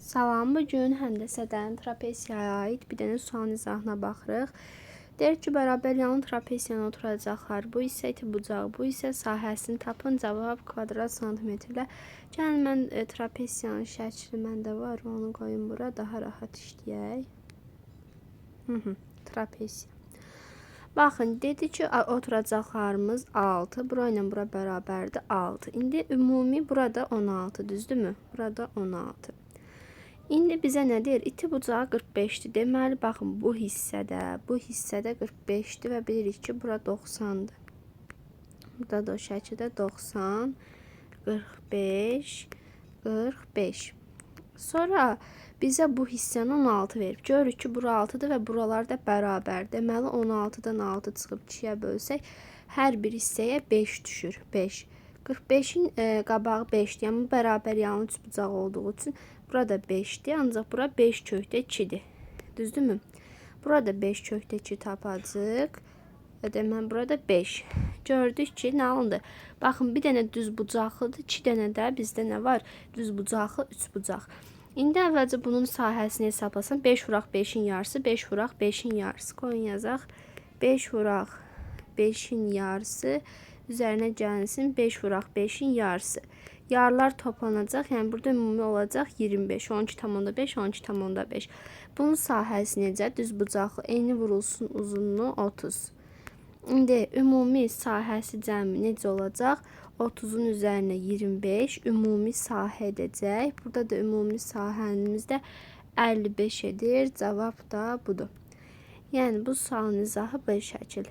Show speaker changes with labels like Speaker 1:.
Speaker 1: Salam, bu gün həndəsədən trapesiyaya aid bir dənə sualın izahına baxırıq. Deyir ki, bərabər yanlı trapesiyanı oturacaqlar. Bu hissə iti bucağı, bu hissə sahəsini tapın. Cavab kvadrat santimetrlə. Gəlin mən trapesiyanın şəkli məndə var, onu qoyum bura, daha rahat işləyək. Trapesiya. Baxın, dedi ki, oturacaqlarımız 6, bura ilə bura bərabərdir 6. İndi ümumi burada 16, düzdürmü? Burada 16. İndi bizə nə deyir? İti bucağı 45-dir. Deməli, baxın, bu hissədə 45-dir və bilirik ki, bura 90-dır. Burada da o şəkildə 90, 45, 45. Sonra bizə bu hissəni 16 verib. Görürük ki, bura 6-dır və buralar da bərabər. Deməli, 16-dan 6 çıxıb 2-yə bölsək, hər bir hissəyə 5 düşür. 5. 45-in qabağı 5-dir. Yəni, bu bərabər yanlı üçbucaq olduğu üçün burada 5-dir, ancaq bura 5 kökdə 2-dir. Düzdürmü? Burada 5 kökdə 2 tapacaq. Deməli, burada 5. Gördük ki, nə alındı? Baxın, bir dənə düz bucaqlıdır, 2 dənə də bizdə nə var? Düz bucaqlı, 3 bucaq. İndi əvvəlcə bunun sahəsini hesablasam, 5 vuraq 5-in yarısı, 5 vuraq 5-in yarısı. Qoyun yazaq. 5 vuraq 5-in yarısı, üzərinə gəlsin 5 vuraq 5-in yarısı. Yarılar toplanacaq, yəni burada ümumi olacaq 25, 12,5, 12,5. Bunun sahəsi necə? Düz bucaqlı, eni vurulsun uzunluğu 30. İndi ümumi sahəsi cəmi necə olacaq? 30-un üzərinə 25 ümumi sahə edəcək. Burada da ümumi sahəmiz də 55 edir. Cavab da budur. Yəni bu sualın izahı bu şəkil.